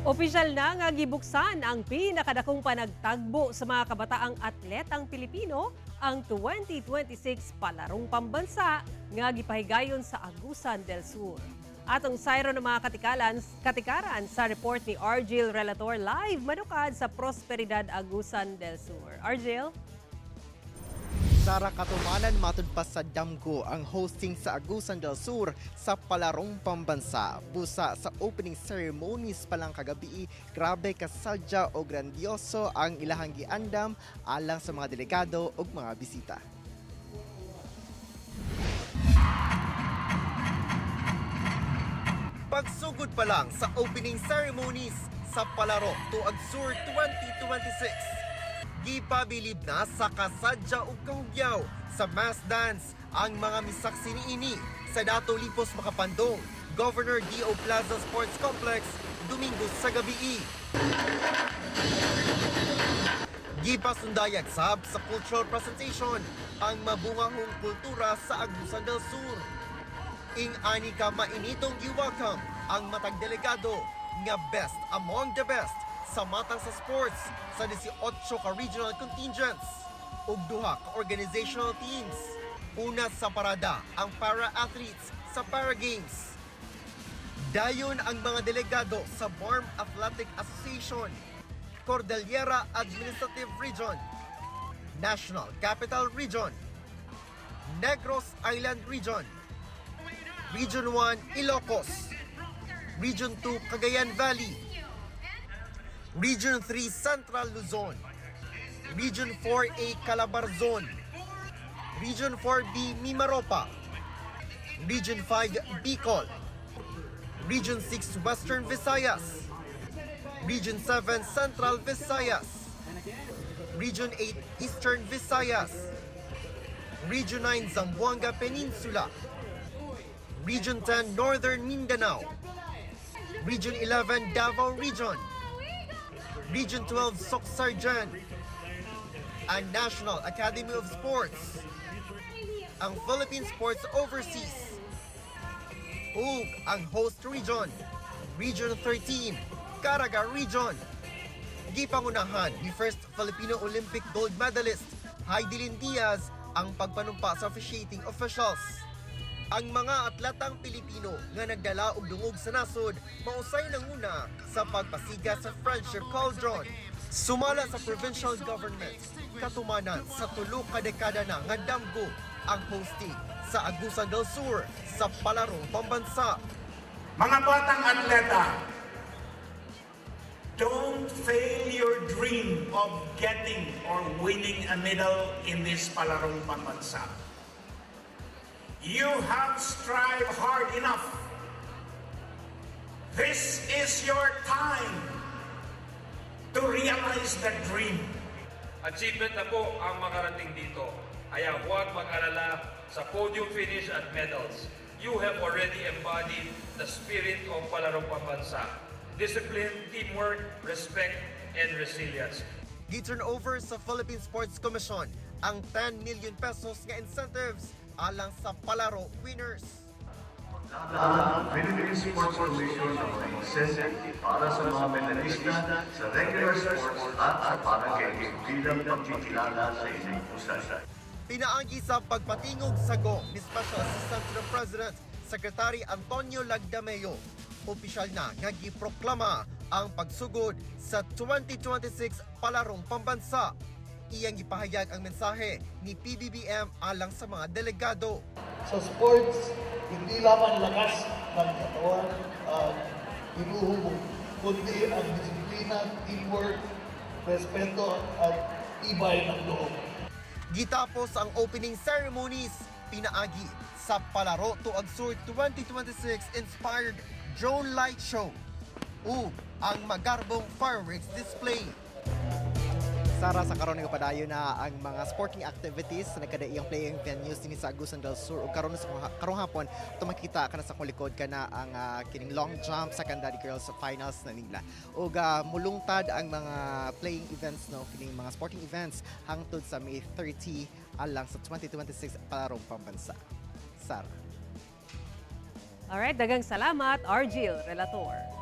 Opisyal na nga gibuksan ang pinakadakong panagtagbo sa mga kabataang atletang Pilipino, ang 2026 Palarong Pambansa nga gipahigayon sa Agusan del Sur. Atong sayro ng mga katikaran sa report ni Argel Relator, live manukad sa Prosperidad, Agusan del Sur. Argel? Sara, katumanan matud pa sa damgo ang hosting sa Agusan del Sur sa Palarong Pambansa. Busa sa opening ceremonies pa lang kagabi, grabe kasadya o grandioso ang ilahang giandam alang sa mga delegado ug mga bisita. Pagsugod pa lang sa opening ceremonies sa Palaro Tuag Sur 2026, gipabilib na sa kasadya ug kahugyaw sa mass dance ang mga misaksi niini sa Datu Lipos Makapandong, Governor D.O. Plaza Sports Complex, Domingo sa gabi. Gipasundayag sab sa cultural presentation ang mabungahong kultura sa Agusan del Sur. Ing ani ka mainitong gi-welcome ang matag delegado nga best among the best sa matang sa sports sa 18 ka regional contingents ug duha ka organizational teams. Una sa parada ang para-athletes sa Para Games. Dayon ang mga delegado sa BARMM Athletic Association, Cordillera Administrative Region, National Capital Region, Negros Island Region, Region 1 Ilocos, Region 2 Cagayan Valley, Region 3 Central Luzon, Region 4A Calabarzon, Region 4B Mimaropa, Region 5 Bicol, Region 6 Western Visayas, Region 7 Central Visayas, Region 8 Eastern Visayas, Region 9 Zamboanga Peninsula, Region 10 Northern Mindanao, Region 11 Davao Region, Region 12 Soccsksargen, and National Academy of Sports, ang Philippine Sports Overseas, ug ang host region, Region 13, Caraga Region. Gipangunahan ni first Filipino Olympic gold medalist Hidilyn Diaz ang pagpanumpa sa officiating officials. Ang mga atletang Pilipino nga nagdala og dungog sa nasod mausay nanguna sa pagpasiga sa Friendship Cauldron. Sumala sa provincial government, katumanan sa 3 ka dekada na nga damgo ang hosting sa Agusan del Sur sa Palarong Pambansa. Mga batang atleta, don't fail your dream of getting or winning a medal in this Palarong Pambansa. You have strived hard enough. This is your time to realize that dream. Achievement na po ang makarating dito. Kaya huwag mag-alala sa podium finish at medals. You have already embodied the spirit of Palarong Pambansa. Discipline, teamwork, respect, and resilience. Gi-turn over sa Philippine Sports Commission ang 10 million pesos nga incentives alang sa Palaro winners. Ang Philippine Sports Commission ng mga incentive para sa mga medalista sa regular sports at sa Para Games bilang pagkikilala sa inyong husay. Pinaagi sa pagpatingog sa gong ni Special Assistant to the President, Secretary Antonio Lagdameo, opisyal na nga giproklama ang pagsugod sa 2026 Palarong Pambansa. Iyang gipahayag ang mensahe ni PBBM alang sa mga delegado. Sa sports, hindi lamang lakas ng katawan ang hinuhubog, kundi ang disiplina, teamwork, respeto at tibay ng loob. Gitapos ang opening ceremonies, pinaagi sa Palaro Tuag Sur 2026 inspired drone light show ug ang magarbong fireworks display. Sara, sa karon nagpadayon na ang mga sporting activities sa nagkadaiyang playing venues dinhi sa Agusan del Sur, ug karon sa karong hapon ito makita kana sa akong likod kana ang kining long jump secondary girls finals na nila, ug mulungtad ang mga playing events, no, kining mga sporting events hangtod sa May 30 alang sa 2026 Palarong Pambansa. Sara. Alright, daghang salamat, Argel Relator.